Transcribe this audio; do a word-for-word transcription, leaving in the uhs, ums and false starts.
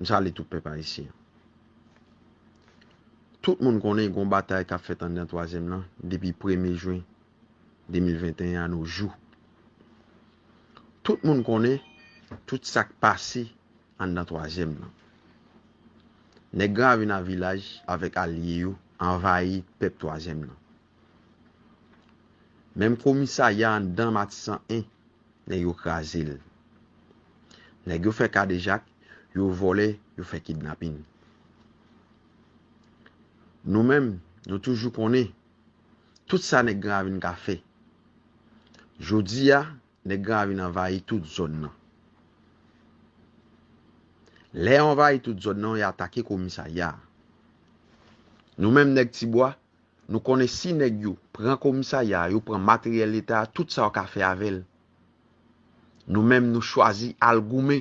M salye tout pèp ayisyen. Tout moun konnen gen yon batay k ap fèt anndan twazyèm lan depi premye jen de mil venteyen a nos jours. Tout moun konnen tout sa k pase anndan twazyèm lan. Nèg Gran Ravin ak Vilaj avèk alye yo anvayi pèp twazyèm lan. Menm komisarya anndan Matisan en, nèg yo kraze l. Nèg yo fè kadejak, yo vòlè, yo fè kidnapin. Nou menm, nou toujou konnen tout sa nèg Gran Ravin ka fè. Jodi a, nèg Gran Ravin anvayi tout zòn nan. Lè yo anvayi tout zòn nan, yo atake komisarya a. Nou menm nèg Tibwa, nou konnen si nèg yo pran komisarya a, yo pran materyèl leta a, tout sa yo ka fè avè l. Nou menm, nou chwazi al goumen